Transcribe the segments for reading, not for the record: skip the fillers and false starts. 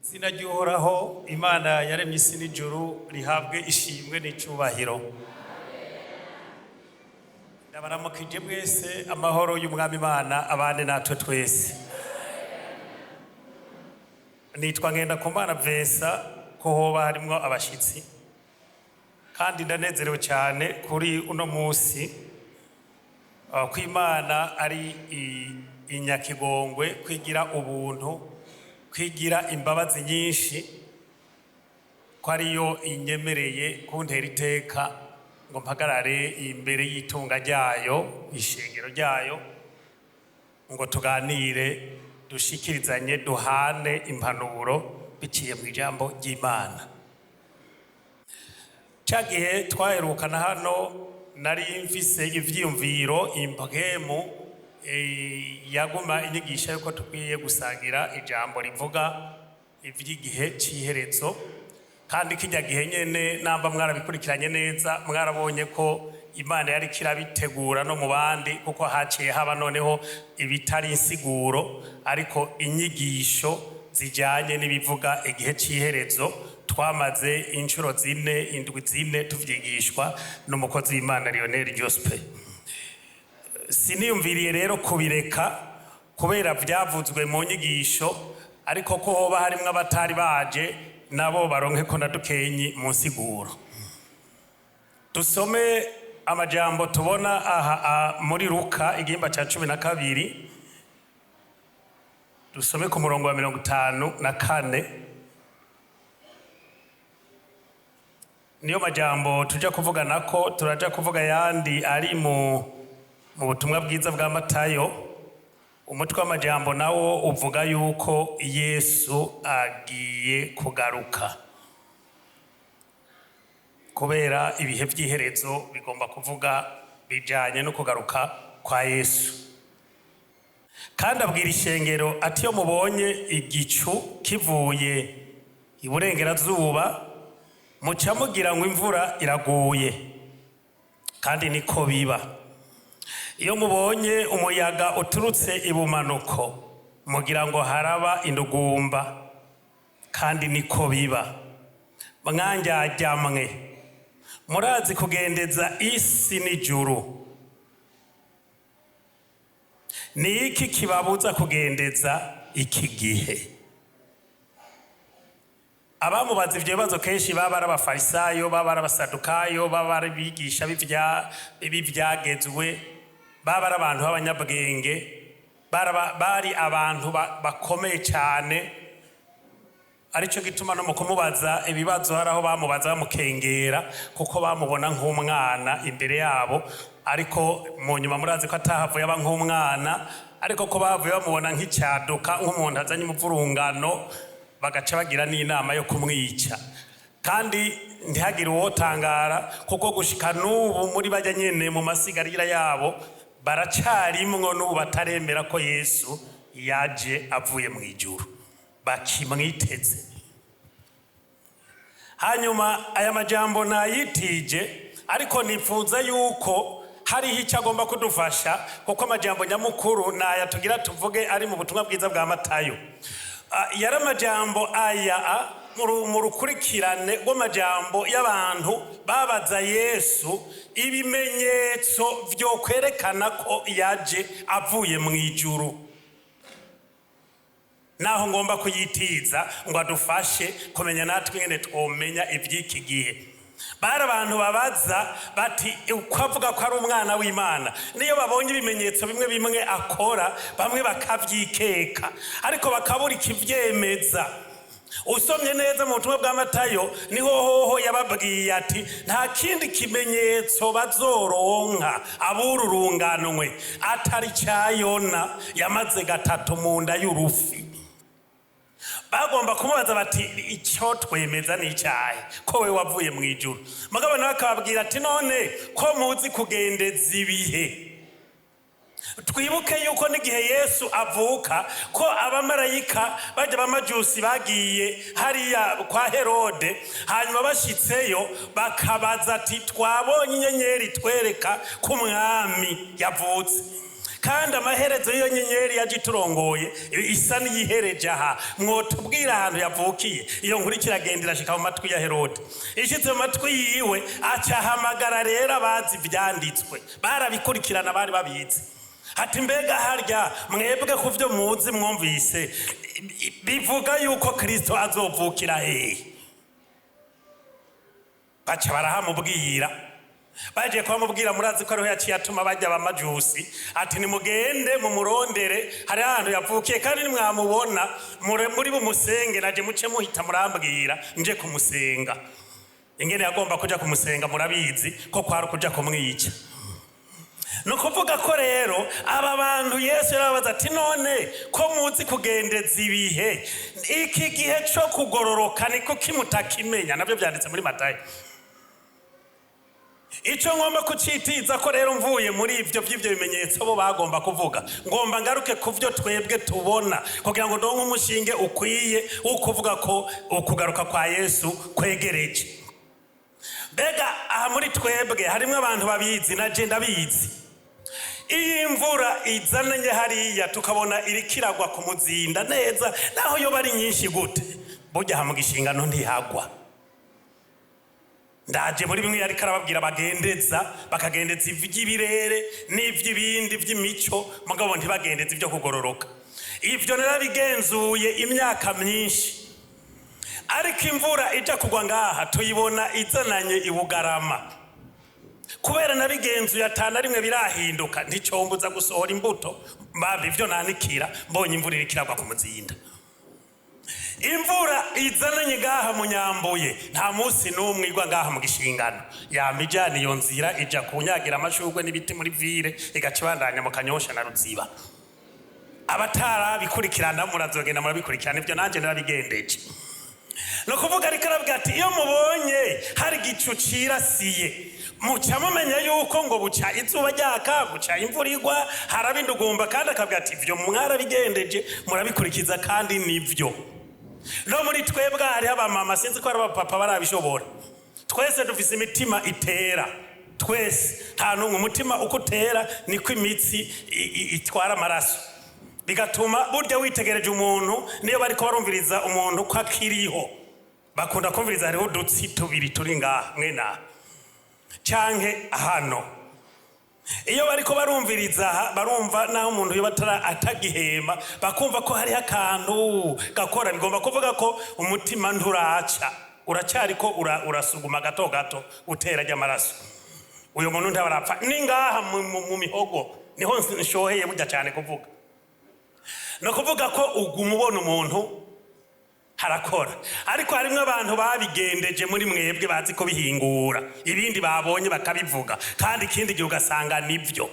Izina ry'Uhoraho Imana yaremye isi n'ijuru rihabwe ishimwe n'icyubahiro. Ndabaramukije mwese, amahoro y'Umwami Imana abane natwe twese. Nitwa Ngendakumana Vincent, ko hoba harimwo abashitsi, kandi ndanezerewe cyane kuri uno munsi ko Imana ari inyakigongwe, kwigira ubuntu, kwigira imbabazi nyinshi, ko ariyo inyemereye kuntera iteka ngo mpagarare imbere y'itunga ryayo, ishengero ryayo, ngo tuganire, dushikirizanye, duhane impanuro biciye mu ijambo ry'Imana. Ca gihe twaherukana hano nari mfise ivyiyumviro, impwemu yaguma inyigisha yuko tukwiye gusangira ijambo rivuga ivy'igihe c'iherezo. Kandi kirya gihe nyene, namba mwarabikurikiranye neza, mwarabonye ko Imana yari kirabitegura no mu bandi, kuko haciye haba noneho ibitari insiguro ariko inyigisho zijanye n'ibivuga igihe c'iherezo. Twamaze inshuro 4, indwi 4, tuvyigishwa n'umukozi w'Imana Lionel Jospe. Siniyumviriye rero kubireka kubera vyavuzwe mu nyigisho, ariko ko hoba harimwo abatari baje nabo baronke ko na dukenyi mu nsiguro. Dusome amajambo tubona aha muri Luka igihimba ca 12, dusome ku murongo wa 54. Niyo majambo tuja kuvuga, nako turaja kuvuga yandi ari mu butumwa bwiza bwa Matayo. Umutwe w'amajambo nawo uvuga yuko Yesu agiye kugaruka, kubera ibihe vy'iherezo bigomba kuvuga bijanye no kugaruka kwa Yesu. Kandi abwira ishengero ati: iyo mubonye igicu kivuye iburengerazuba, muca mugira ngo imvura iraguye, kandi niko biba. Iyo mubonye umuyaga uturutse ibumanuko, mugira ngo haraba indugumba, kandi niko biba. Mwandyajyamwe, murazi kugendeza isi n'ijuru, ni iki kibabuza kugendeza iki gihe? Abamubaza ivyo bibazo kenshi baba ari abafarisayo, baba ari abasadukayo, baba ari abigisha b'ivyagezwe, baba ari abantu b'abanyabwenge, bari abantu bakomeye cyane. Arico gituma no mu kumubaza ibibazo hari aho bamubaza bamukengera, kuko bamubona nk'umwana imbere yabo. Ariko mu nyuma murazi ko atahavuye aba nk'umwana, ariko ko bavuye bamubona nk'icyaduka, nk'umuntu azanye umuvurungano, bagaca bagira n'inama yo kumwica. Kandi ntihagire uwotangara, kuko gushika n'ubu muri bajya nyene mu masigarira yabo baracarimwo n'ubu bataremera ko Yesu yaje avuye mu ijuru, bakimwiteze. Hanyuma aya majambo nayitije, ariko nifuza yuko hariho icyo agomba kudufasha, kuko amajambo nyamukuru naya tugira tuvuge ari mu butumwa bwiza bwa Matayo. Yari amajambo aya mu rukurikirane rw'amajambo y'abantu babaza Yesu ibimenyetso vyo kwerekana ko yaje avuye mu ijuru. Naho ngomba kuyitiza ngo adufashe kumenya natwe ingene twomenya ivy'iki gihe. Bari abantu babaza bati uko avuga ko ari umwana w'Imana, niyo babonye ibimenyetso bimwe bimwe akora, bamwe bakavyikeka, ariko bakabura ikivyemeza. Usomye neza mu butumwa bwa Matayo, niho hoho yababwiye ati nta kindi kimenyetso bazoronka abururunganwe atari cya Yona yamaze 3 mu nda y'urufi. Bagomba kumubaza bati icyo twemeza ni icyahe ko we wavuye mu ijuru? Mugabo nawe akababwira ati none ko muzi kugendeza ibihe. Twibuke yuko n'igihe Yesu avuka ko abamarayika bajya b'amajusi bagiye hariya kwa Herode, hanyuma bashitseyo bakabaza ati twabonye inyenyeri twereka ko umwami yavutse. Kandi amaherezo y'iyo nyenyeri yaje iturongoye isa n'iyihereje aha, mwotubwira ahantu yavukiye? Iyo nkuru ikiragenda irashika mu matwi ya Herode. Ishitse mu matwi yiwe, acahamagara rero abazi ivyanditswe, barabikurikirana, bari babizi. Ati: "Mbega harya mwebwe ku byo muzi mwumvise bivuga yuko Kristo azovukira hehe?" Baca barahamubwira. Bagiye kuhamubwira, murazi ko ariho yaciye atuma bajya abamajusi, ati: "Nimugende mumurondere, hari ahantu yavukiye, kandi nimwamubona muri bumusenge, naje muce muhita murambwira nje kumusenga." Ingene yagomba kuja kumusenga murabizi ko kwari ukuja kumwica. Ni ukuvuga ko rero aba bantu Yesu yarababaza ati: "None ko muzi kugendeza ibihe, iki gihe cyo kugororoka ni kuki mutakimenya?" Nabyo byanditse muri Matayo. Icyo ngomba kucitiza ko rero, mvuye muri ibyo by'ibyo bimenyetso bo bagomba kuvuga, ngomba ngaruke ku byo twebwe tubona kugira ngo ndonke umushinge ukwiye wo kuvuga ko ukugaruka kwa Yesu kwegereje. Mbega aha muri twebwe harimo abantu babizi? Na je ndabizi. Iyo imvura izananye hariya, tukabona iriko iragwa ku Muzinda neza, naho yoba ari nyinshi gute, burya aha mu Gishingano ntihagwa. Ndaje muri bimwe yariko arababwira, bagendeza, bakagendeza ivy'ibirere n'ivy'ibindi vy'imico, mugabo ntibagendeza ibyo kugororoka. Ivyo narabigenzuye imyaka myinshi. Ariko imvura ija kugwa ngaha, tuyibona izananye i Bugarama. Kubera nabigenzuye atana rimwe birahinduka, nticombuza gusohora imbuto mbamba ivyo nanikira mbonye imvura iriko iragwa ku Muzinda. Imvura izananye ngaha mu Nyambuye, nta munsi n'umwe igwa ngaha mu Gishingano. Yama ijana iyo nzira ija kunyagira amashurwe n'ibiti muri ville, igaca ibandanya mu Kanyosha na Ruziba. Abatarabikurikirana murazogenda murabikurikirana, ibyo nanjye narabigendeje. Ni ukuvuga, ariko aravuga ati: "Iyo mubonye hari igicu cirasiye, muca mumenya yuko ngo buca izuba ryaka, buca imvura igwa, haraba indugumba." Kandi akavuga ati: "Ibyo mwarabigendeje, murabikurikiza, kandi nibyo." No muri twebwe hariho abamama, sinzi ko hari abapapa barabishobora. Twese dufise imitima itera, twese, nta n'umwe. Umutima uko utera niko imitsi itwara amaraso, bigatuma burya witegereje umuntu, niyo bariko barumviriza umuntu ko akiriho, bakunda kumviriza hariho udutsi tubiri turi ngaha mwene aha canke hano. Iyo bariko barumviriza aha, barumva naho umuntu yoba atagihema, bakumva ko hariho akantu gakora. Bigomba kuvuga ko umutima nturaca, uracariko urasuguma gato gato, utera ry'amaraso. Uyu muntu ntabarapfa. Ni ngaha mu mihogo niho nshoheye burya cyane kuvuga. Ni ukuvuga ko uguma ubona umuntu harakora. Ariko harimwo abantu babigendeje muri mwebwe, bazi ko bihingura ibindi babonye bakabivuga, kandi ikindi gihe ugasanga nibyo.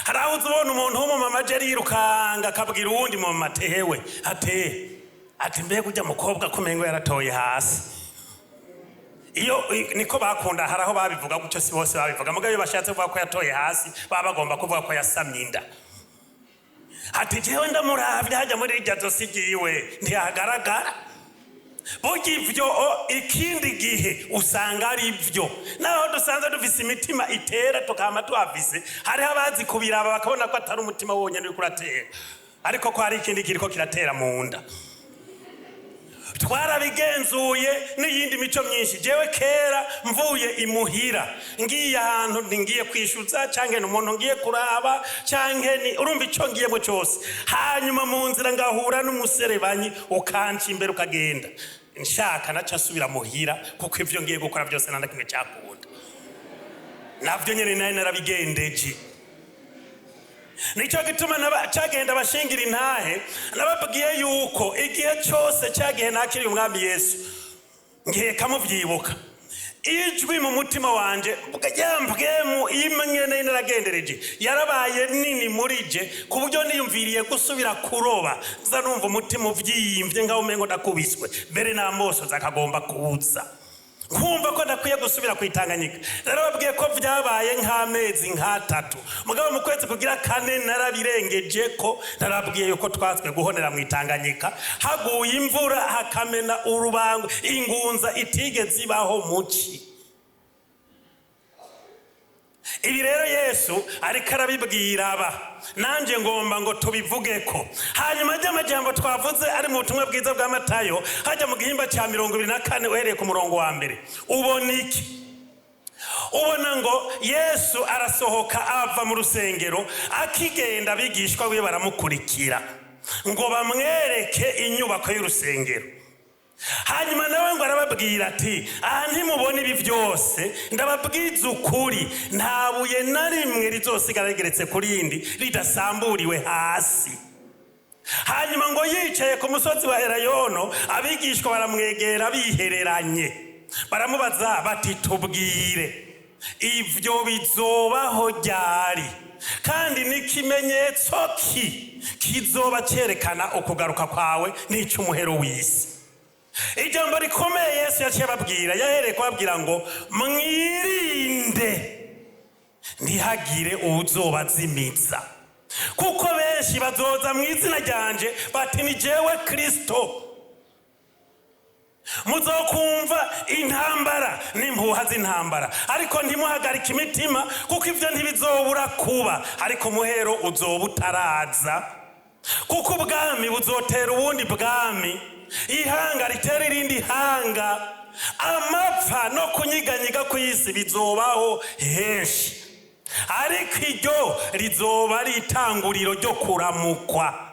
Hari aho uza ubona umuntu w'umumama aje arirukanga, akabwira uwundi mumama atehewe ate, ati: "Mbega ujya mukobwa ko umengo yaratoye hasi?" Iyo niko bakunda, hari aho babivuga gutyo, si bose babivuga. Mugabo iyo bashatse kuvuga ko yatoye hasi, baba bagomba kuvuga ko yasamye inda. Ati: "Jewe ndamuravye hajya muri irya zosi ryiwe ntihagaragara." Burya ivyo ikindi gihe usanga ari byo. Naho dusanzwe dufise imitima itera, tukama tuhafise, hariho abazi kubiraba bakabona ko atari umutima wonyene uriko uratera, ariko ko hari ikindi kiriko kiratera mu nda. Twarabigenzuye n'iyindi mico myinshi. Jewe kera mvuye imuhira ngiye ahantu, ngiye kwishyuza cyangwa ni umuntu ngiye kuraba cyangwa ni urumva icyo ngiyemo cyose, hanyuma mu nzira ngahura n'umuserebanyi ukanca imbere ukagenda, nshaka naca asubira muhira, kuko ibyo ngiye gukora byose nta na kimwe cyakunda. Nabyo nyine nari narabigendeje. Nicyo gituma cyagenda bashingira intahe, nababwiye yuko igihe cyose cyagihe nakiriye Umwami Yesu, ngiye kamubyibuka, ijwi mu mutima wanje ya mpwemu imwe nari naragendereje yarabaye nini muri je, ku buryo niyumviriye gusubira kuroba nza numva umutima ubyimbye ngaho umengo ndakubiswe, mbere n'amosozi akagomba kuza, nkumva ko ndakwiye gusubira ku Itanganyika. Narababwiye ko byabaye nk'amezi nk'atatu, mugabo mu kwezi kugira kane narabirengeje, ko narabwiye yuko twatswe guhonera mu Itanganyika, haguye imvura hakamena urubango, ingunza itigeze ibaho muci. Ibi rero Yesu. Yesu ariko arabibwira aba, nanjye ngomba ngo tubivuge ko hanyuma ry'amajambo twavuze ari mu butumwa bwiza bwa Matayo, hajya mu gihimba cya 24 uhereye ku murongo wa mbere. Ubona iki? Ubona ngo Yesu arasohoka ava mu rusengero, akigenda abigishwa be baramukurikira ngo bamwereke inyubako y'urusengero. Hanyuma nawe ngo arababwira ati: "Aha ntimubona ibi byose? Ndababwiza ukuri, nta buye na rimwe rizosigara rigeretse ku rindi ridasamburiwe hasi." Hanyuma ngo yicaye ku musozi wa Elayono, abigishwa baramwegera bihereranye, baramubaza bati: "Tubwire, ibyo bizobaho ryari, kandi n'ikimenyetso ki kizoba cyerekana ukugaruka kwawe n'icy'umuhero w'isi?" Ijambo rikomeye Yesu yaciye ababwira, yahereye kubabwira ngo: "Mwirinde ntihagire uwuzobazimiza, kuko benshi bazoza mu izina ryanje bati: 'Ni jewe Kristo.' Muzokumva intambara n'impuha z'intambara, ariko ntimuhagarike imitima, kuko ibyo ntibizobura kuba, ariko umuhero uzoba utaraza. Kuko ubwami buzotera ubundi bwami, ihanga ritera irindi hanga, amapfa no kunyiganyiga kw'isi bizobaho henshi, ariko iryo rizoba ari itanguriro ryo kuramukwa."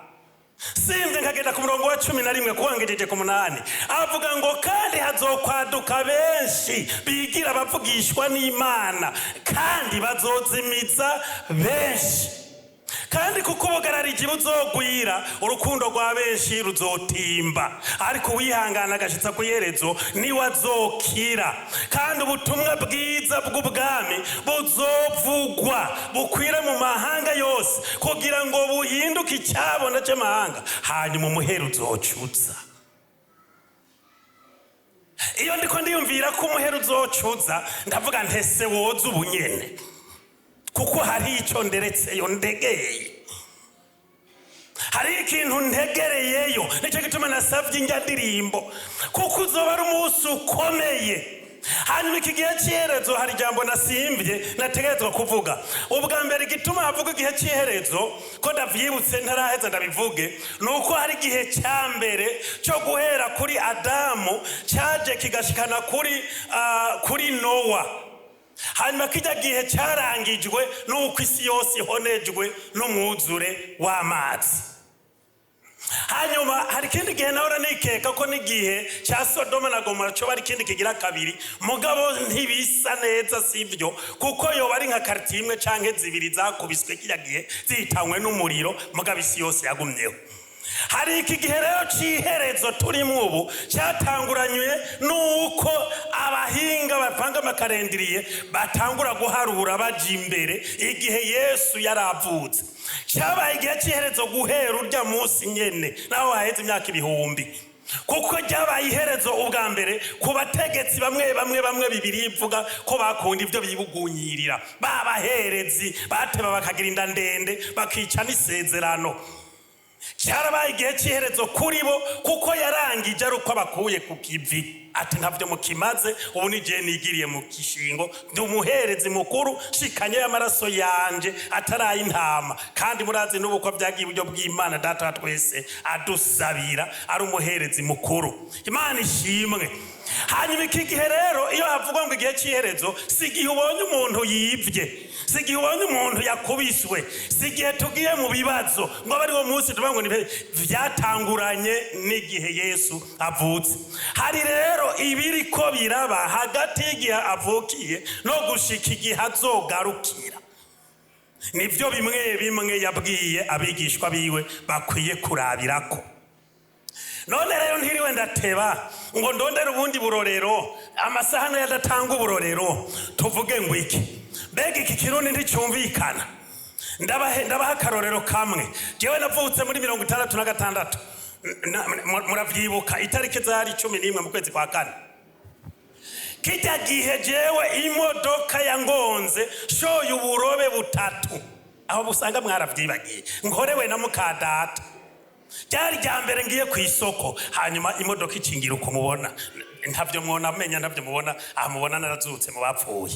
Simvye nkagenda ku murongo wa 11, kuba ngejeje ku 8, avuga ngo: "Kandi hazokwaduka benshi bigira abavugishwa n'Imana, kandi bazozimiza benshi. Kandi kuko ubugarariji buzogwira, urukundo rwa benshi ruzotimba, ariko uwihangana agashitsa ku iherezo niwe azokira. Kandi ubutumwa bwiza bw'ubwami buzovugwa bukwire mu mahanga yose, kugira ngo buhinduke icyabona cy'amahanga, hanyuma umuhero uzocuza." Iyo ndiko ndiyumvira ko umuhero uzocuza, ndavuga ntese woza ubunyene, kuko hari icyo nderetseyo ndegeye, hari ikintu ntegereyeyo. Nicyo gituma nasabye injya ndirimbo, kuko uzoba ari umunsi ukomeye. Hanyuma iki gihe cy'iherezo, hari ijambo nasimbye nategerezwa kuvuga ubwa mbere. Igituma havuga igihe cy'iherezo, ko ndavyibutse ntaraheza ndabivuge, ni uko hari igihe cya mbere cyo guhera kuri Adamu cyaje kigashikana kuri Nowa. Hanyuma kijya gihe cyarangijwe n'uko isi yose ihonejwe n'umwuzure w'amazi. Hanyuma hari ikindi gihe nawe nikeka ko n'igihe cya Sodoma na Gomora cyo ari ikindi kigira kabiri, mugabo ntibisa neza, sibyo, kuko yoba ari nka karitiye imwe canke zibiri zakubiswe kijya gihe zihitanywe n'umuriro, mugabo isi yose yagumyeho. Hari iki gihe rero cy'iherezo turimo ubu, cyatanguranywe n'uko abahinga bapanga amakarendiriye batangura guharura baja imbere igihe Yesu yari avutse. Cyabaye igihe cy'iherezo guhera urya munsi nyene, naho haheze imyaka ibihumbi, kuko ryabaye iherezo ubwa mbere ku bategetsi bamwe bamwe Bibiri ivuga ko bakunda ibyo bibugunyirira, babaherezi bateba bakagira inda ndende, bakica n'isezerano. Cyarabaye igihe cy'iherezo kuri bo, kuko yarangije ari uko abakuye ku kivi, ati: "Ntabyo mukimaze, ubu ni igihe nigiriye mu kishingo, ndi umuherezi mukuru, shikanye y'amaraso yanje atari ay'intama." Kandi murazi n'ubu ko byagiye iburyo bw'Imana Data wa twese adusabira, ari umuherezi mukuru. Imana ishimwe. Hanyuma iki gihe rero, iyo havugwa ngo igihe cy'iherezo, si igihe ubonye umuntu yibye, si igihe ubonye umuntu yakubiswe, si igihe tugiye mu bibazo ngo abe ari wo munsi tuvuga ngo ni vyatanguranye n'igihe Yesu avutse. Hari rero ibiriko biraba hagati y'igihe avukiye no gushika igihe azogarukira. Nibyo bimwe bimwe yabwiye abigishwa biwe bakwiye kurabirako. None rero ntiriwe ndateba ngo ndondere ubundi burorero, amasaha nayo adatanga uburorero. Tuvuge ngo iki? Mbega iki Kirundi nticyumvikana? Ndabaha akarorero kamwe. Jewe navutse muri 66. Muravyibuka itariki zari 11 mu kwezi kwa kane. Kijya gihe jewe imodoka yangonze shoye uburobe butatu, aho busanga mwaravyibagiye, nkorewe na mukadata. Ryari rya mbere ngiye ku isoko, hanyuma imodoka ikingira uko mubona. Ntabyo mwona amenya, ntabyo mubona aha, mubona narazutse mu bapfuye.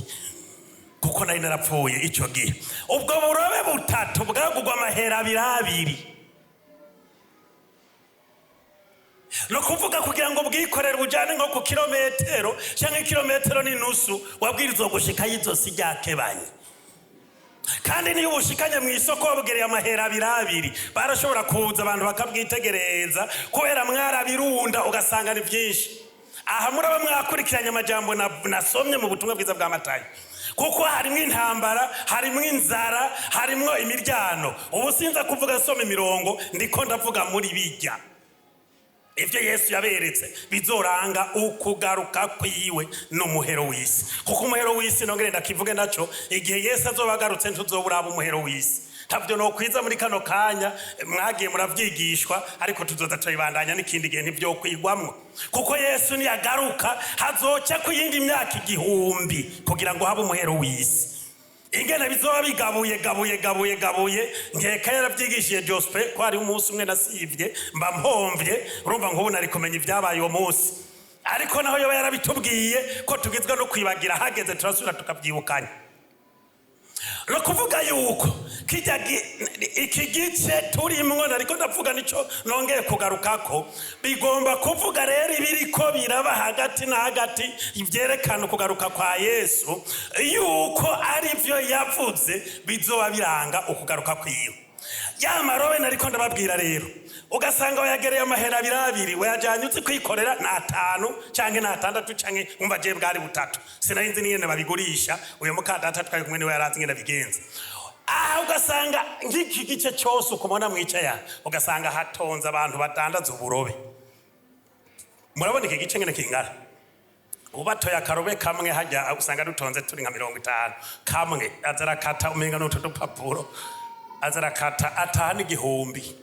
Kuko nari narapfuye icyo gihe. Ubwo burobe butatu bwagugwa amahera abiri abiri. Ni ukuvuga kugira ngo ubwikorere bujyane nko ku kilometero cyangwa ikilometero n'inusu, wabwirizwa gushikayo izosi ryakebanye. Kandi niyo ubushikanye mu isoko wabwereye amahera abiri abiri, barashobora kuza abantu bakabwitegereza kubera mwarabirunda, ugasanga ni byinshi. Aha muraba mwakurikiranye amajambo nasomye mu butumwa bwiza bwa Matayo, kuko harimo intambara, harimo inzara, harimo imiryano. Ubu sinza kuvuga nsoma imirongo, ndiko ndavuga muri bijya ibyo Yesu yaberetse bizoranga ukugaruka kwiwe n'umuhero w'isi. Kuko umuhero w'isi, nongere ndakivuge naco, igihe Yesu azoba agarutse ntuzobura umuhero w'isi. Ntabyo nokwiza muri kano kanya, mwagiye muravyigishwa, ariko tuzoza turabibandanya n'ikindi gihe, ntibyokwigwamwo. Kuko Yesu niyagaruka hazoca ku yindi myaka 1000 kugira ngo habe umuhero w'isi. Ingene bizoba bigabuye gabuye gabuye gabuye, nkeka yarabyigishije Jospe ko hari umunsi umwe nasivye mba mpomvye. Urumva nk'ubu nari kumenya ibyabaye uwo munsi, ariko naho yoba yarabitubwiye ko tugizwe no kwibagira, hageze turasubira tukabyibukanya. No kuvuga yuko kijya iki gice turimwo nariko ndavuga, nico nongeye kugarukako. Bigomba kuvuga rero ibiriko biraba hagati na hagati byerekana ukugaruka kwa Yesu, yuko ari byo yavuze bizoba biranga ukugaruka kwiwe. Ya marobe nariko ndababwira rero, ugasanga wayagereye amahera abiri abiri, wayajyanye uzi kwikorera ni atanu canke ni atandatu, canke umva je bwari butatu, sinari nzi n'ingene babigurisha. Uyu mukadata twari kumwe niwe yarazi ingene bigenza. Aha ugasanga nk'iki gice cyose ukumona mwicaya, ugasanga hatonze abantu badandaza uburobe. Murabona iki gice ngene kingana? Ubatoye akarobe kamwe hajya, usanga dutonze turi nka 50. Kamwe aza arakata, umenga n'utu dupapuro, aza arakata atahana 1000.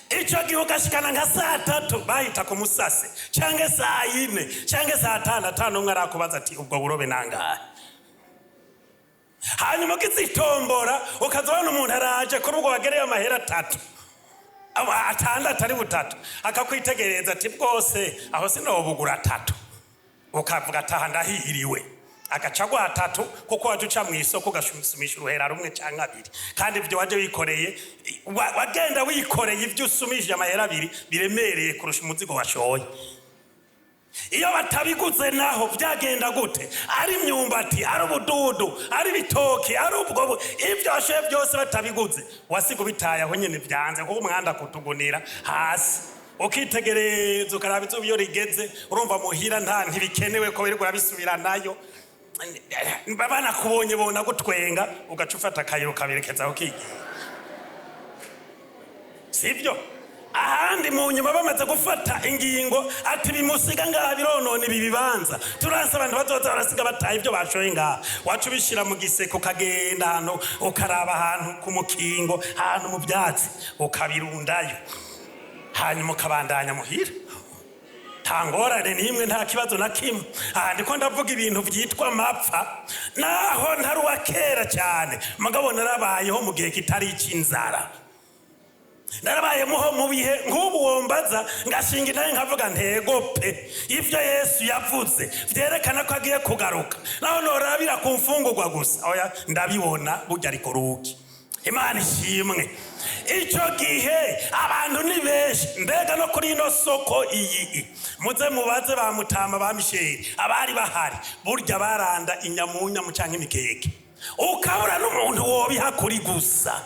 Icyo gihe ugashikana nka saa 3, bahita ku musase, cyangwa saa 4 cyangwa saa 5, atanu umwe arakubaza ati: "Ubwo burobe nangahe?" Hanyuma ukizitombora, ukazabona umuntu araje kuri ubwo wagereye amahera atatu, atandatu, ari butatu, akakwitegereza ati: "Bwose aho sinobugura atatu?" Ukavuga ataha ndahiriwe, agaca aguha atatu, kuko waje uca mu isoko ugasumisha uruhera rumwe cyangwa abiri. Kandi ibyo waje wikoreye, wagenda wikoreye ibyo usumishije amahera abiri biremereye kurusha umuzigo washoye. Iyo batabiguze naho byagenda gute? Ari imyumbati, ari ubududu, ari ibitoki, ari ubwo ibyo washoye byose, batabiguze wasiga ubitaye aho nyine byanze, kuko umwanda kutugunira hasi, ukitegereza ukaraba izuba iyo rigeze, urumva muhira nta ntibikenewe ko wirirwa urabisubiranayo. Banakubonye bona gutwenga, ugaca ufata akayiro ukaberekeza aho ukigira, sibyo? Ahandi mu nyuma bamaze gufata ingingo ati: "Bimusiga ngaha bironona ibi bibanza, turanse abantu bazoza barasiga bataye ibyo bashoye ngaha." Waca ubishyira mu giseko, ukagenda ahantu, ukaraba ahantu ku mukingo, ahantu mu byatsi, ukabirundayo, hanyuma ukabandanya muhira, nta ngorane n'imwe, nta kibazo na kimwe. Aha ndiko ndavuga ibintu byitwa amapfa. Naho ntari uwa kera cyane, mugabo narabayeho mu gihe kitari icy'inzara, narabayeho mu bihe nk'ubu wombaza ngashinga intare nkavuga ntego pe, ibyo Yesu yavuze byerekana ko agiye kugaruka, naho norabira ku mfungurwa gusa, oya, ndabibona burya. Ariko ruki Imana ishimwe, icyo gihe abantu ni benshi. Mbega no kuri ino soko iyi, muze mubaze ba Mutama, ba Misheri, abari bahari, burya baranda inyamunyamu cyangwa imikeke, ukabura n'umuntu wobiha kuri gusa.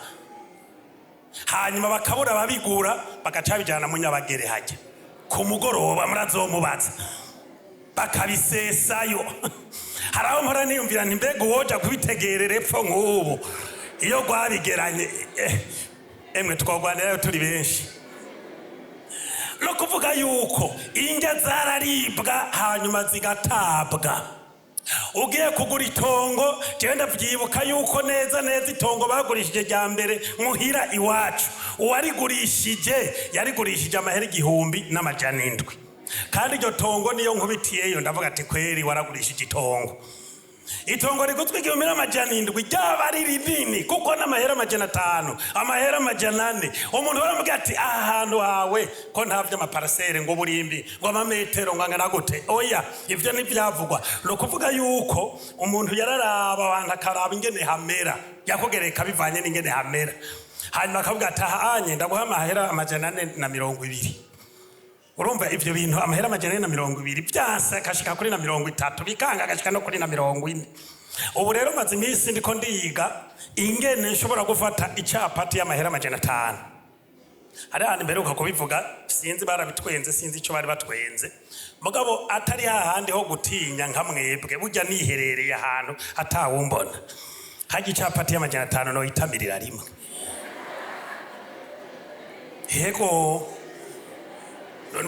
Hanyuma bakabura ababigura, bagaca babijyana mu Nyabagere hajya ku mugoroba, murazomubaza, bakabisesayo. Hari aho mpora niyumvira nti: "Mbega uwoja kubitegerera epfo nk'ubu iyo rwabigeranye?" Emwe twagwanirayo turi benshi. No kuvuga yuko indya zararibwa hanyuma zigatabwa. Ugiye kugura itongo, jewe ndavyibuka yuko neza neza itongo bagurishije rya mbere muhira iwacu, uwarigurishije yarigurishije amahera 1700. Kandi iryo tongo niyo nkubitiyeyo ndavuga ati: "Kweri waragurishije itongo." Itongo riguzwe 1700 ryaba ari rinini, kuko n'amahera 500, amahera 400, umuntu baramubwira ati aha hantu hawe ko nta vy'amaparasere, ngo burimbi, ngo amametero ngo angana gute, oya, ivyo ntivyavugwa. Ni ukuvuga yuko umuntu yararaba abantu, akaraba ingene hamera, yakugereka bivanye n'ingene hamera, hanyuma akavuga ati aha anye ndaguha amahera 420. Urumva ivyo bintu, amahera 420 vyanse akashika kuri na 30, bikanga agashika no kuri na 40. Ubu rero maze iminsi ndiko ndiga ingene nshobora gufata icapati y'amahera 500. Hari ahantu mperuka kubivuga, sinzi barabitwenze, sinzi ico bari batwenze, mugabo atari hahandi ho gutinya nka mwebwe. Burya niherereye ahantu atawumbona, harya icapati y'500 noyitamirira rimwe. Yego,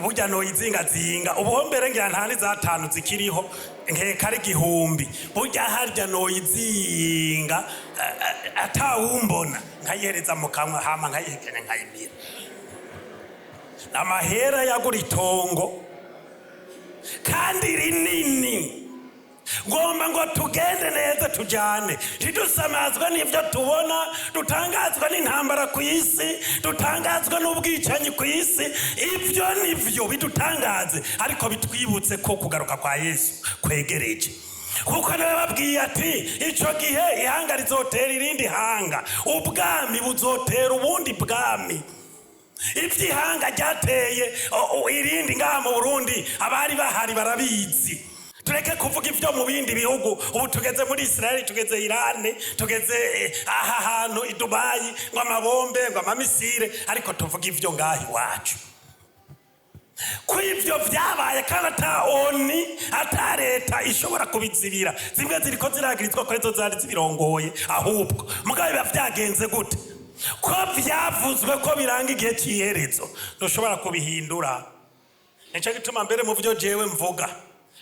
burya noyizingazinga. Ubu mbere ngira nta n'izatanu zikiriho, nkeka ari 1000. Burya harya noyizinga atawumbona, nkayihereza mu kanwa, hama nkayihekenya, nkayimira. Amahera yagura itongo kandi rinini. Ngomba ngo tugende neza, tujyane, ntidusamazwe n'ibyo tubona, dutangazwa n'intambara ku isi, dutangazwa n'ubwicanyi ku isi. Ibyo nibyo bidutangaze, ariko bitwibutse ko kugaruka kwa Yesu kwegereje, kuko niwe babwiye ati icyo gihe ihanga rizotera irindi hanga, ubwami buzotera ubundi bwami. Iby'ihanga ryateye irindi ngaha mu Burundi, abari bahari barabizi. Tureke kuvuga ibyo mu bindi bihugu. Ubu tugeze muri Israel, tugeze Irani, tugeze aha hantu i Dubayi, ngo amabombe, ngo amamisire, ariko tuvuga ibyo ngaha iwacu, ko ibyo byabaye kandi ata ONU, ata leta ishobora kubizibira. Zimwe ziriko ziragirizwa ko arizo zari zibirongoye ahubwo. Mugabo biba byagenze gute ko byavuzwe ko biranga igihe cy'iherezo, ntushobora kubihindura. Nicyo gituma mbere mu byo jewe mvuga,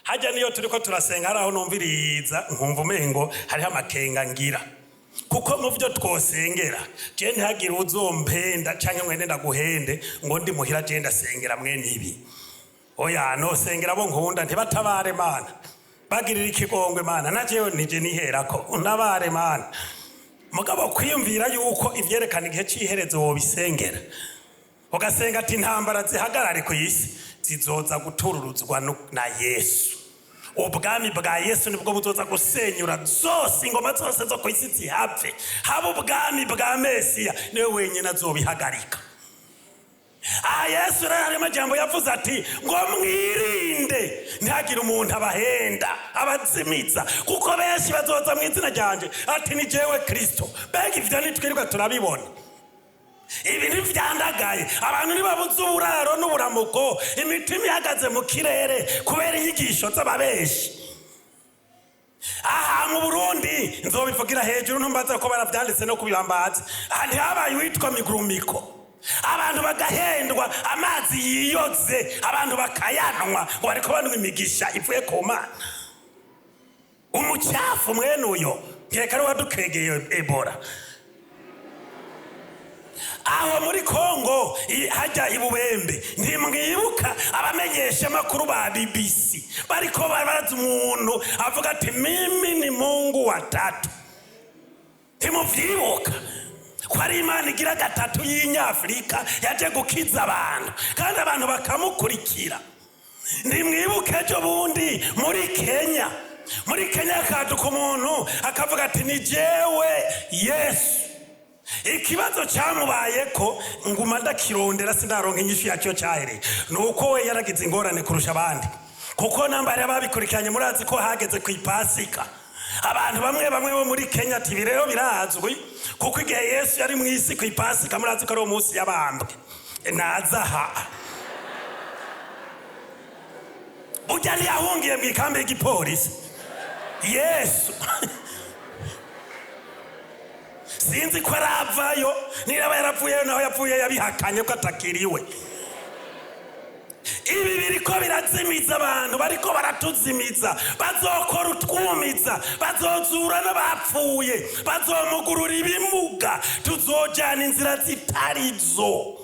hajya niyo turiko turasenga, hari aho numviriza nkumva umengo hariho amakenga ngira, kuko mu byo twosengera, je ntihagire uzompenda canke mwene ndaguhende ngo ndi muhira je ndasengera mwene ibi. Oya, nosengera abo nkunda, ntibatabare Mana, bagirira ikigongwe Mana, na jewe nije niherako untabare Mana. Mugabo kwiyumvira yuko ivyerekana igihe c'iherezo wobisengera, ugasenga ati intambara zihagarare ku isi, zizoza gutururuzwa na Yesu. Ubwami bwa Yesu nibwo buzoza gusenyura zose, ingoma zose zo ku isi zihapfe, haba ubwami bwa Mesiya, niwe wenyine azobihagarika. Aha Yesu rero harimo amajambo yavuze ati ngo mwirinde, ntihagire umuntu abahenda, abazimiza, kuko benshi bazoza mu izina ryanje ati ni jewe Kristo. Mbega ivyo ntitwirirwa turabibona? Ibi ntivyandagaye, abantu ntibabuze uburaro n'uburamuko, imitima ihagaze mu kirere kubera inyigisho z'ababeshi. Aha mu Burundi, nzobivugira hejuru, ntumbaza ko baravyanditse no kubibambaza. Aha ntihabaye uwitwa Migurumiko, abantu bagahendwa, amazi yiyoze abantu bakayanwa ngo bariko banywa imigisha ivuye ku Mana? Umucafu mwene uyo nkeka ari wadukwegeye Ebola. Aho muri Kongo, hajya ibubembe, ntimwibuka abamenyesha amakuru ba BBC bariko barabaza umuntu avuga ati mimi ni Mungu watatu? Ntimuvyibuka ko ari Imana igira gatatu y'inyafurika yaje gukiza abantu, kandi abantu bakamukurikira? Ntimwibuke ejo bundi muri Kenya? Muri Kenya hakaduka umuntu akavuga ati ni jewe Yesu. Ikibazo cyamubaye ko nguma ndakirondera, sindaronka inyishu yacyo cyahereye. Ni uko we yaragize ingorane kurusha abandi, kuko nambari ababikurikiranye murazi ko hageze ku Ipasika, abantu bamwe bamwe bo muri Kenya ati ibi rero birazwi, kuko igihe Yesu yari mu isi ku Ipasika, murazi ko ari uwo munsi yabambwe, naza aha. Burya ntiyahungiye mu ikambi y'igipolisi Yesu? Sinzi ko aravayo. Niba yaravuyeyo, naho yapfuye yabihakanye ko atakiriwe. Ibi biriko birazimiza abantu, bariko baratuzimiza, bazokora utwumiza, bazozura n'abapfuye, bazomugurura ibimuga, tuzojana inzira zitarizo.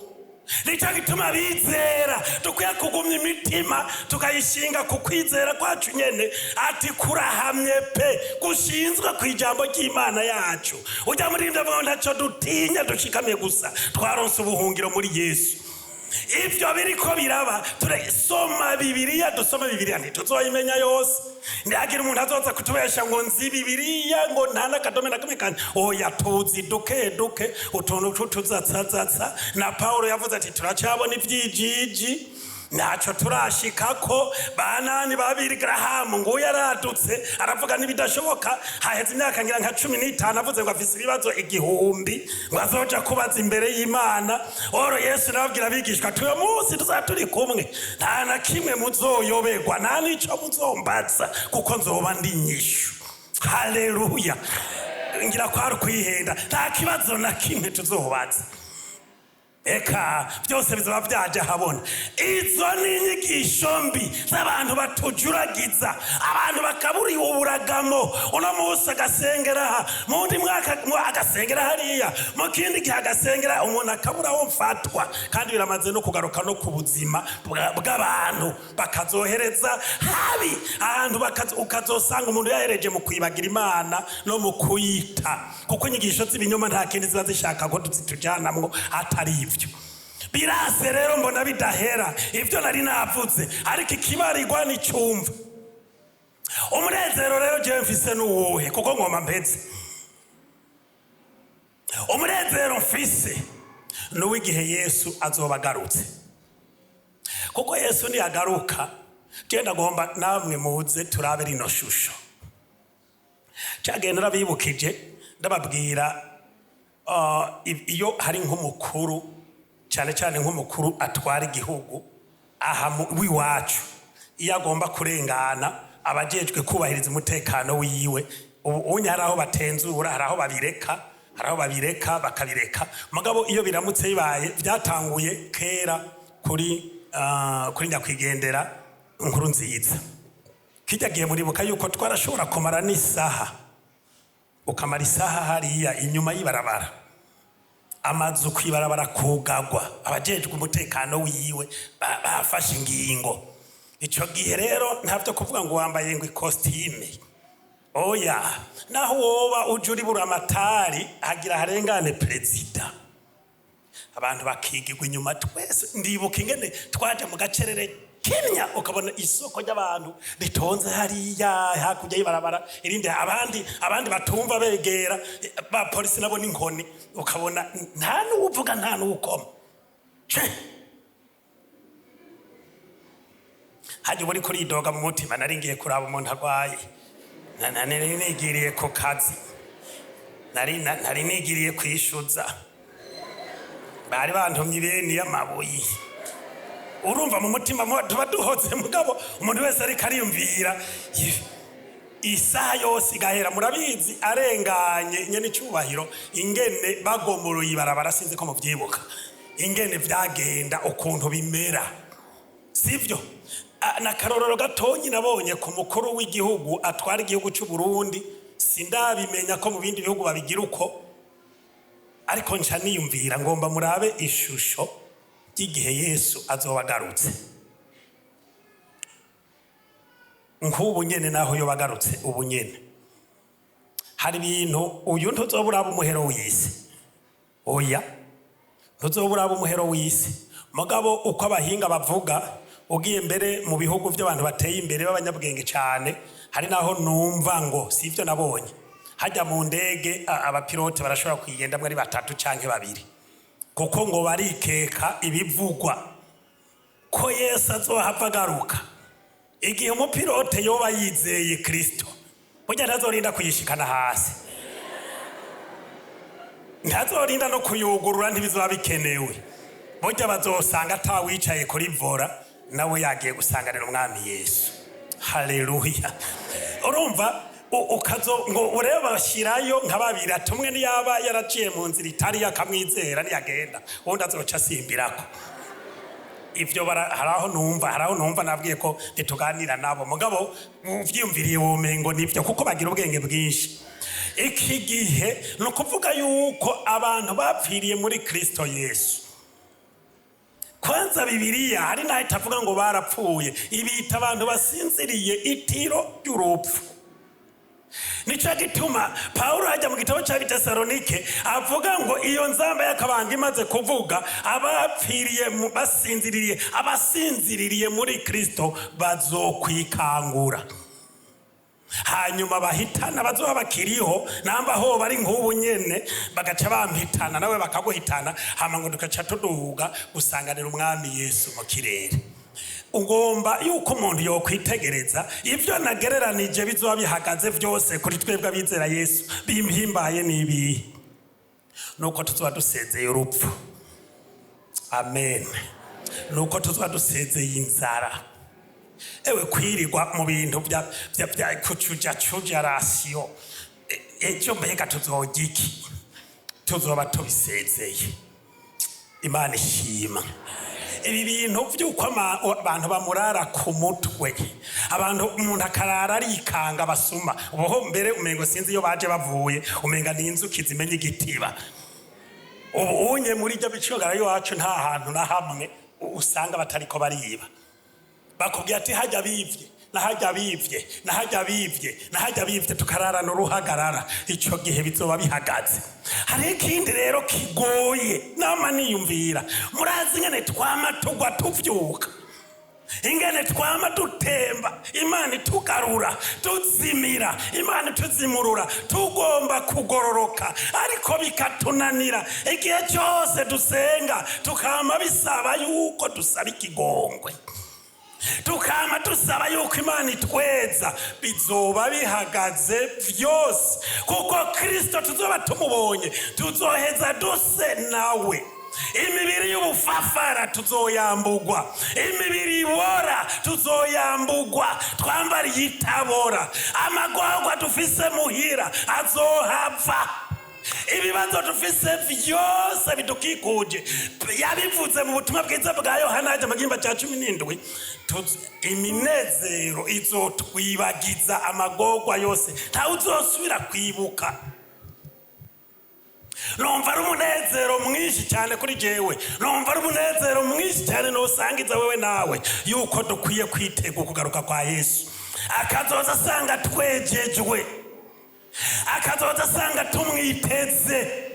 Nicyo gituma bizera dukwiye kugumya imitima, tukayishinga ku kwizera kwacu nyene, ati kurahamye pe, gushinzwe ku ijambo ry'Imana yacu. Ujya muri ibyo avuga ngo ntacyo dutinya, dushikamye gusa, twaronse ubuhungiro muri Yesu. Ibyo biriko biraba, turesoma Bibiliya, dusome Bibiliya, ntituzoyimenya yose. Ntihagira umuntu azoza kutubesha ngo nzi Bibiliya, ngo nta n'akadome na kamwe kanje. Oya, tuzi duke duke, utuntu tw'utuzatsazatsa. Na Pawulo yavuze ati turacabona ivyijiji, ntacyo turashikako. Banani babiri Garahamu nguyu aradutse aravuga n'ibidashoboka. Haheze imyaka ngira nka 15 avuze ngo afise ibibazo 1000 ngo azoja kubaza imbere y'Imana. Oro Yesu nababwira abigishwa ati uyu munsi tuzaba turi kumwe, nta na kimwe muzoyoberwa, nta n'ico muzombaza, kuko nzoba ndi inyishu. Haleluya! Ngira kwari ukwihenda, nta kibazo na kimwe tuzobaza, eka byose bizaba byaje ahabona. Izo ni inyigisho mbi z'abantu batujuragiza abantu, bakabura uburagamo. Uno munsi agasengera aha, mu wundi mwaka agasengera hariya, mu kindi gihe agasengera, umuntu akabura aho mfatwa. Kandi biramaze no kugaruka no ku buzima bw'abantu, bakazohereza habi ahantu, ukazosanga umuntu yahereje mu kwibagira Imana no mu kuyita, kuko inyigisho z'ibinyoma nta kindi ziba zishaka ko zitujanamwo atari ibyo. Birase rero mbona bidahera ibyo nari navuze, ariko ikibarirwa n'icyumva. Umunezero rero jewe mfise n'uwuhe? Kuko ngoma mpeze, umunezero mfise n'uw'igihe Yesu azoba agarutse, kuko Yesu niyagaruka, genda ngomba namwe muze turabe rino shusho. Cagenda narabibukije, ndababwira iyo hari nk'umukuru, cyane cyane nk'umukuru atwara igihugu aha w'iwacu, iyo agomba kurengana, abajejwe kubahiriza umutekano wiwe, ubu unye hari aho batenzura, hari aho babireka, hari aho babireka bakabireka. Mugabo iyo biramutse bibaye, byatanguye kera kuri nyakwigendera Nkuru Nziza, kijya gihe muribuka yuko twarashobora kumara n'isaha, ukamara isaha hariya inyuma y'ibarabara, amazu kwibarabara kugagwa, abajejwe umutekano wiwe bafashe ingingo. Ico gihe rero ntavyo kuvuga ngo wambaye ngo ikositime, oya. Naho woba uje uri buramatari, hagira harengane perezida, abantu bakigirwa inyuma twese. Ndibuka ingene twaje mu gacerere kimya, ukabona isoko ry'abantu ritonze hariya hakurya y'ibarabara irindi, abandi batumva begera ba polisi nabo n'inkoni, ukabona nta n'uwuvuga, nta n'uwukoma. Ce hajya uba uriko uridoga mu mutima: nari ngiye kuraba umuntu arwaye, nari nigiriye ku kazi, nari nigiriye kwishuza, bari bantumye ibeni y'amabuye. Urumva mu mutima tuba duhotse, mugabo umuntu wese ariko ariyumvira isaha yose igahera. Murabizi, arenganye nyene icyubahiro, ingene bagomoroye ibarabara, sinzi ko muvyibuka ingene vyagenda, ukuntu bimera, sivyo? Na karorero gatonyi nabonye ku mukuru w'igihugu atwara igihugu cy'u Burundi, sindabimenya ko mu bindi bihugu babigira uko, ariko nca niyumvira ngomba murabe ishusho ry'igihe Yesu azoba agarutse. Nk'ubu nyene, naho yoba agarutse ubu nyene, hari ibintu uyu ntuzoba uraba umuhero w'isi, oya, ntuzoba uraba umuhero w'isi. Mugabo uko abahinga bavuga, ugiye mbere mu bihugu by'abantu bateye imbere b'abanyabwenge cyane, hari naho numva ngo si ibyo nabonye hajya mu ndege, abapilote barashobora kuyigendamwo ari batatu canke babiri, kuko ngo barikeka ibivugwa ko Yesu azohava agaruka. Igihe umupilote yoba yizeye Kristo, burya ntazorinda kuyishikana hasi, ntazorinda no kuyugurura, ntibizoba bikenewe. Burya bazosanga atawicaye kuri volant, nawe yagiye gusanganira umwami Yesu. Haleluya! Urumva ukazo ngo urebe bashyirayo nka babiri, ati umwe niyaba yaraciye mu nzira itari akamwizera, niyagenda uwundi azoca asimbirako. Ibyo hari aho numva nabwiye ko ntituganira nabo, mugabo uvyiyumviriye womengo nibyo, kuko bagira ubwenge bwinshi. Iki gihe ni ukuvuga yuko abantu bapfiriye muri Kristo Yesu. Kwanza Bibiliya hari n'aho itavuga ngo barapfuye, ibita abantu basinziriye itiro ry'urupfu. Nicyo gituma Pawulo hajya mu gitabo cya Bitesalonike avuga ngo iyo nzamba y'akabanga imaze kuvuga, abapfiriye basinziririye, abasinziririye muri Kristo bazokwikangura, hanyuma bahitana bazoba bakiriho. Namba ho bari nk'ubu nyene, bagaca bampitana nawe bakaguhitana, hama ngo dukaca tuduga gusanganira Umwami Yesu mu kirere. Ugomba yuko umuntu yokwitegereza ibyo nagereranije bizoba bihagaze byose kuri twebwe abizera Yesu. Bimpimbaye n'ibihe? Nuko tuzoba dusezeye urupfu, amen. Nuko tuzoba dusezeye inzara. Ewe, kwirirwa mu bintu bya kucuja cuja ration, ejo mbega tuzorya iki? Tuzoba tubisezeye. Imana ishima. Ibi bintu by'uko abantu bamurara ku mutwe, abantu umuntu akarara arikanga basuma ubuho, mbere umengo sinzi iyo baje bavuye, umenga ni inzuki zimenya igitiba. Ubu unye muri ibyo bicungara iwacu nta hantu na hamwe usanga batariko bariba. Bakubwira ati hajya bivye, nahajya bivye, nahajya bivye, nahajya bivye, tukararana uruhagarara. Ico gihe bizoba bihagaze. Hari ikindi rero kigoye nama niyumvira. Murazi ingene twama tugwa tuvyuka, ingene twama dutemba, Imana itugarura, tuzimira, Imana ituzimurura, tugomba kugororoka ariko bikatunanira. Igihe cyose dusenga tukama bisaba yuko dusaba ikigongwe, tukama dusaba yuko Imana itweza. Bizoba bihagaze byose, kuko Kristo tuzoba tumubonye, tuzoheza duse nawe. Imibiri y'ubufafara tuzoyambugwa, imibiri ibora tuzoyambugwa, twambara iyitabora. Amagorwa dufise muhira azohava, ibibazo dufise vyose bidukikuje. Yabivuze mu butumwa bwiza bwa Yohana hajya mu gihimba cya 17: iminezero izotwibagiza amagorwa yose, ntawe uzosubira kwibuka. Numva ari umunezero mwinshi cyane kuri jewe, numva ari umunezero mwinshi cyane nusangiza wewe nawe yuko dukwiye kwitega ukugaruka kwa Yesu, akazoza asanga twejejwe, akazoza asanga tumwiteze.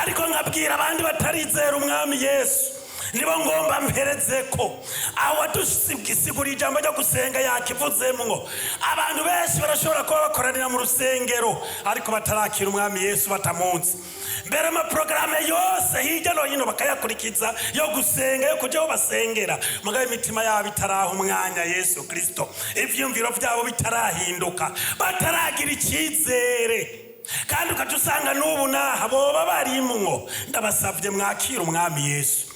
Ariko nkabwira abandi batarizera Umwami Yesu, nibo ngomba mpereze ko awadusigura ijambo ryo gusenga yakivuzemwo. Abantu benshi barashobora kuba bakoranira mu rusengero ariko batarakira Umwami Yesu, batamunsi mbere. Amaporogaramu yose hirya no hino bakayakurikiza yo gusenga, yo kujya aho basengera, mugabo imitima yabo itaraha umwanya Yesu Kristo, ivyumviro vyabo bitarahinduka, bataragira icyizere. Kandi ukaca usanga n'ubu naha boba barimwo. Ndabasabye mwakire Umwami Yesu,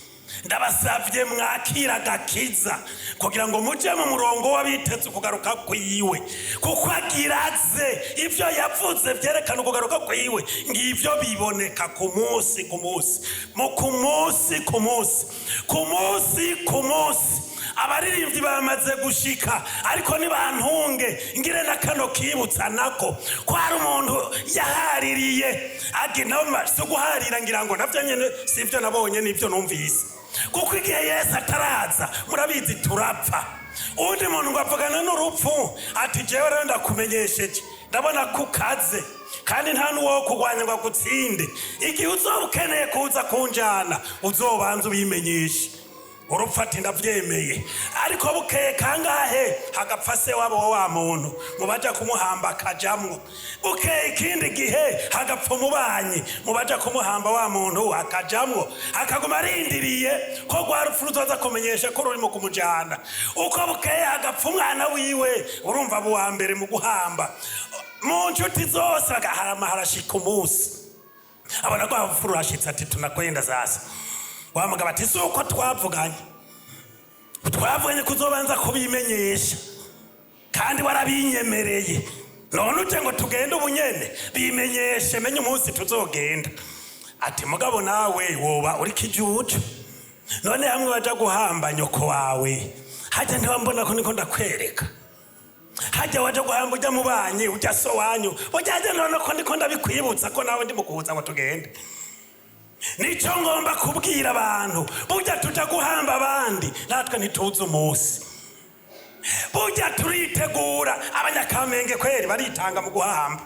ndabasabye mwakira agakiza kugira ngo mujye mu murongo w'abiteze ukugaruka kwiwe, kuko agiraze. Ibyo yavuze byerekana ukugaruka kwiwe ngibyo biboneka ku munsi ku munsi, mu ku munsi ku munsi, ku munsi ku munsi. Abaririmbyi bamaze gushika, ariko nibantunge ngire na kano kibutsa nako ko hari umuntu yahaririye agi si uguharira, ngira ngo navyo nyene si ibyo nabonye n'ibyo numvise, kuko igihe Yesu ataraza murabizi turapfa. Uwundi muntu ngo avugana n'urupfu ati: "Jewe rero ndakumenyesheje, ndabona ko ukaze kandi nta n'uwo kurwanya ngo agutsinde. Igihe uzoba ukeneye kuza kunjana, uzobanza ubimenyeshe." Urupfu ati: "Ndabyemeye." Ariko bukeye kangahe hagapfa se wabo wa wa muntu, mu baja kumuhamba akajamwo. Bukeye ikindi gihe hagapfa umubanyi, mu baja kumuhamba wa muntu akajamwo. Akaguma arindiriye ko rwa rupfu ruzoza kumenyesha ko rurimo kumujana. Uko bukeye hagapfa umwana wiwe, urumva aba uwa mbere mu guhamba mu nshuti zose. Bagahama harashika umunsi abona ko rupfu rurashitse, ati: "Tunakwenda sasa." Wa mugabo ati: "Si uko twavuganye? Twavuganye kuzobanza kubimenyesha, kandi warabinyemereye. None uje ngo tugende ubunyene? Bimenyeshe menye umunsi tuzogenda." Ati: "Mugabo nawe woba uri kijuju. None hamwe baja guhamba nyoko wawe hajya, ntiwambona ko niko ndakwereka? Hajya waja guhamba ujya mu banyi, ujya so wanyu ujya, none ko ndiko ndabikwibutsa ko nawe ndi mu kuza ngo tugende?" Nicyo ngomba kubwira abantu: burya tuja guhamba abandi, natwe ntituzi umunsi. Burya turitegura. Abanyakamenge kweri baritanga mu guhamba,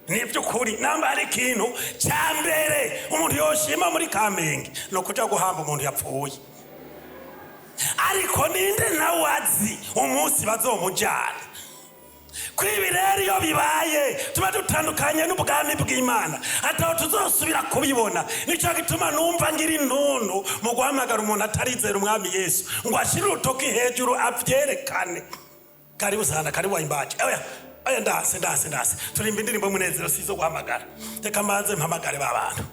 ni by'ukuri. Namba hari ikintu cya mbere umuntu yoshima muri Kamenge, ni ukuja guhamba umuntu yapfuye. Ariko ninde nawe azi umunsi bazomujyana? Kwibi rero, iyo bibaye tuba dutandukanye n'ubwami bw'Imana, ataho tuzosubira kubibona. Nicyo gituma numva ngira intuntu mu guhamagara umuntu atarizera Umwami Yesu ngo ashyire urutoki hejuru abyerekane. Karibu sana, karibu waimbaji. Oya, oya, ndase, ndase, ndase. Turimba indirimbo y'umunezero, si izo guhamagara. Reka mbanze mpamagare ba bantu.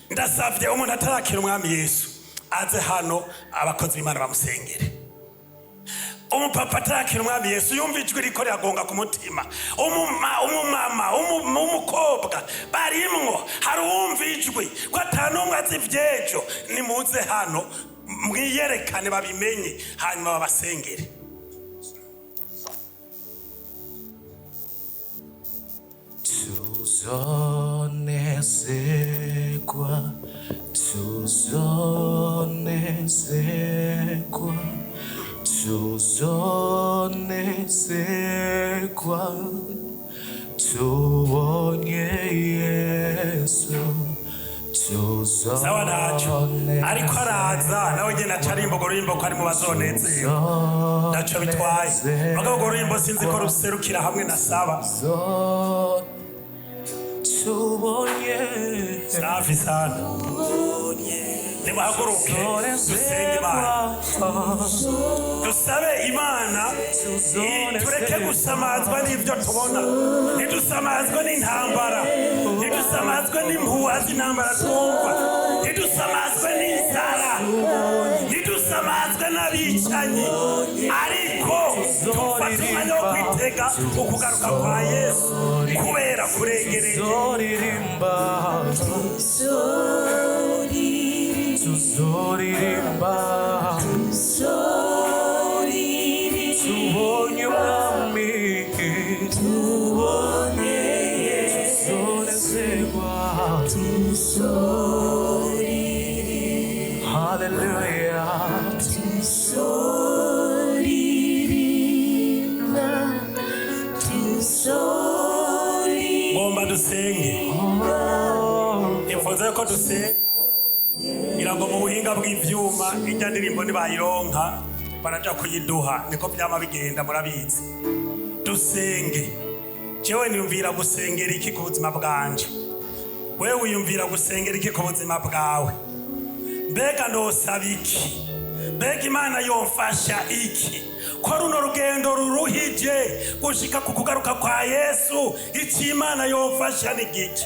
Ndasavye umuntu atarakira Umwami Yesu aze hano, abakozi b'Imana bamusengere. Umupapa atarakira Umwami Yesu, yumva ijwi riko riragonga ku mutima, umumama, umukobwa barimwo, hari uwumva ijwi ko atanumwe azi ivy'ejo, nimuze hano mwiyerekane, babimenye, hanyuma babasengere. Tuzonezerwa, tuzonezerwa, tuzonezerwa tubonye Yesu. Sawa, ntacyo, ariko araza nawe nyine aca arimba urwo rurimbo ko ari mu bazonezerwa. Ntacyo bitwaye, mugabo urwo rurimbo sinzi ko ruserukira hamwe na saba. Tubonye. Safi sana. Nimuhaguruke dusenge Imana, dusabe Imana tureke gusamazwa n'ibyo tubona. Ntidusamazwe n'intambara, ntidusamazwe n'impuha z'intambara twumva, ntidusamazwe n'inzara, ntidusamazwe n'abicanyi, ariko tufate umwanya wo kwitega ukugaruka kwa Yesu kubera kuregereye. Tuzoririmba, tuzoririmba tubonye Umwami, tuzonezerwa. Haleluya. Tuzoririmba, tuzoririmba. Ngomba dusenge, nifuza ko dusenga. Ngira ngo mu buhinga bw'ivyuma ijya ndirimbo nibayironka baraja kuyiduha, niko vyama bigenda, murabizi. Dusenge. Jewe niyumvira gusengera iki ku buzima bwanje? Wewe wiyumvira gusengera iki ku buzima bwawe? Mbega ndosaba iki? Mbega Imana yomfasha iki ko runo rugendo ruruhije gushika ku kugaruka kwa Yesu? Icyo Imana yomfasha ni giki?